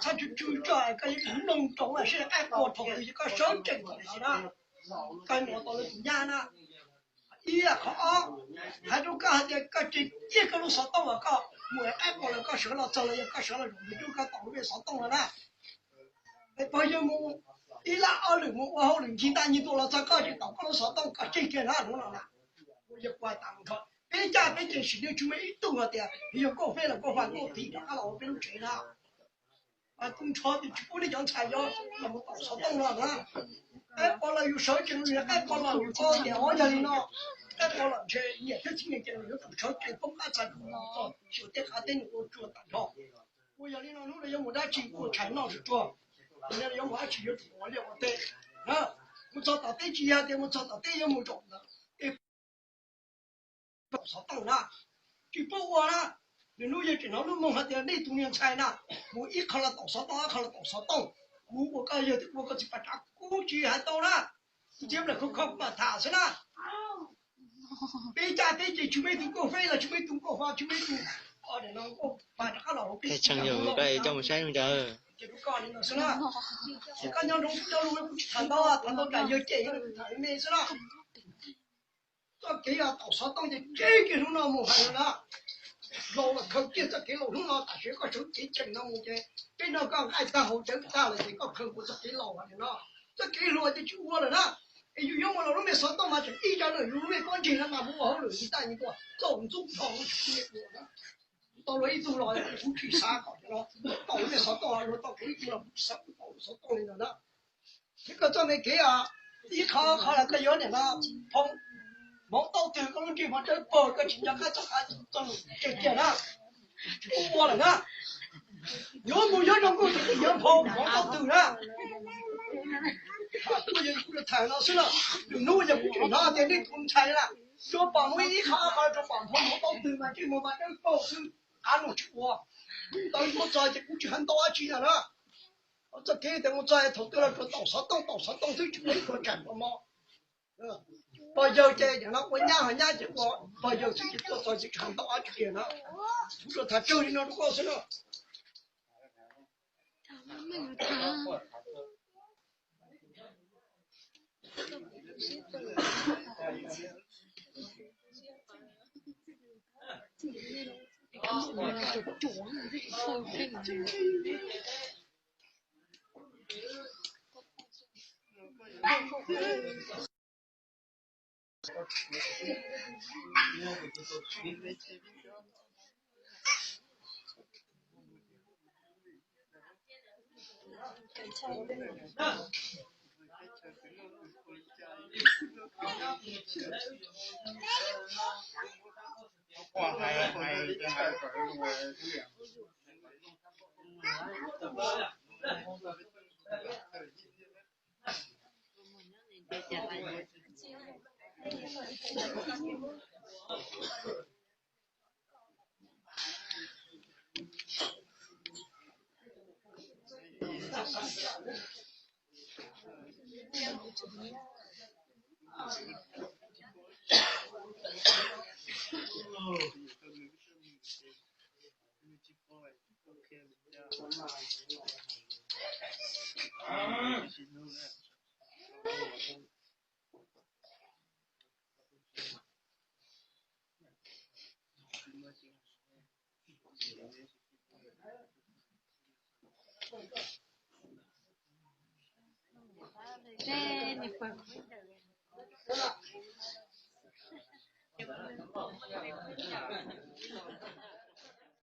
Txhob tsw tsw tso, koj yuav tsum mloog rau lawv seb qaib qua thaum twg ces koj sawv tsees thaum twg na. Koj mus tau lawv tus nyab na. Ib yam qhov ob, hais rau koj hais tias koj tsis ciaj koj lub xov tooj uas koj mus qaib qua los koj sawv los txog los yog koj sawv los zaum ntawd koj tom lub me xov tooj no na. Es pog yawg mus ib lab ob lwm mus ua hauj lwm ncig ntaj ncig tua los txog koj tsis tom koj lub xov tooj koj tseg kiag na hnub no na. Kuv yog kuv hais tas mus nrho, peb caj peb ces sim neej tsis muaj ib tug hais tias yog Nkauj Feb los Nkauj Fab Nkauj Thim rov qab los ua peb lub tsev na. Tus ntsho tias tsis pub nej cov ntxhais yuav los mus tom xov tooj no na. Qaib qua los yus sawv tsees, qaib qua los yus txhob tias o yog li no, qaib qua los ntshe niam thiab txiv neej ces yuav tsum sawv tsees poob qab txhais tus no, tsuas tej qab teb nws ua tsuag tag nrho. Ua yog li no hnub no yuav mus dab tsi ua tshais noj tsuag tsuag, nim no yuav mus dab tsi yuav tsum ua liaj ua teb. Mus txog tom teb tsis yog tias mus txog tom teb yuav mus zaum ntawd es tom xov tooj na, tsis pub ua na. Nws hnub yog tseem hnov lub moo hais tias nej tus niag ntxhais na, mus ib qho los tom xov tooj, ib qho los tom xov tooj. Kuv ua koj yawg twb ua koj txiv pas tsav kuv tsis hais tau na. Kuv txiav nplaim khov kho kuv mam tham xwb na. Peb caj peb ces tsis muaj ib tug Nkauj Feb los tsis muaj ib tug Nkauj Fab, tsis muaj ib tug Nkauj Fab rov qab los hauv peb tsev coj mus saib no. Ces rau koj li no xwb na. Ces koj nyob nroo nyob luj, kuv tsis tham ntau, tham ntau tsam yawg cem, kuv tham me me xwb na. Txoj kev tom xov tooj ces tseg kiag hnub no mus hais no na. Laus los khaws kiag txoj kev laus hnub no, tam sim koj sawv cev cheem no mus ces peb nrog koj nqaij tag hauv cawv tag lawm ces koj khaws kuv txoj kev laus hais no. Txoj kev hluas ces tsis ua lawm na. Es yus yuav mus los lub me xov tooj mas tseem ib co lawm, yus lub me pob ntseg no mas mus ua hauj lwm ntsis tag ntsis tua txaus ntxub nrho lub tsis ua na. Tau luag ib tug los kuv tsis xav kom cov no tau lub me xov tooj, luag tau kuv ib tug los kuv tsis xav kom tau lub xov tooj li no na. Thiab koj txoj me kev ib qho qhov los koj yuav niam no, hmoov taub twg koj lub ntsej muag dawb paug, koj tsis nco qab txoj qab txoj lus tseg kiag na. Tsis pub ua lawm na. Yuav mus yuav zoo nkauj ces yuav hmoov hmoov taub twg na. Kuv yog kuv tham no xwb na. Lwm hnub yog kuv tseem hnov tias nej tus ntxhais na, yuav pom mus ib qho qhov rau pom hmoov hmoov taub twg mas ntsej muag mas dawb paug xwb, qab lus tsis ua. Tau mus txog ces kuv tsis hais ntau dab tsi na. Txoj kev tias mus txog thaum twg los tsuas tom xov tooj, tom xov tooj xwb, tsis muaj ib qho tsam pom mov. Pog yawg ces no ua nyab ho nyab ces ua pog yawg xwb ces tuaj txog ces tsis hais ntau dab tsi kiag na. Kuv tsuas tham tsawg li no rau koj xwb na.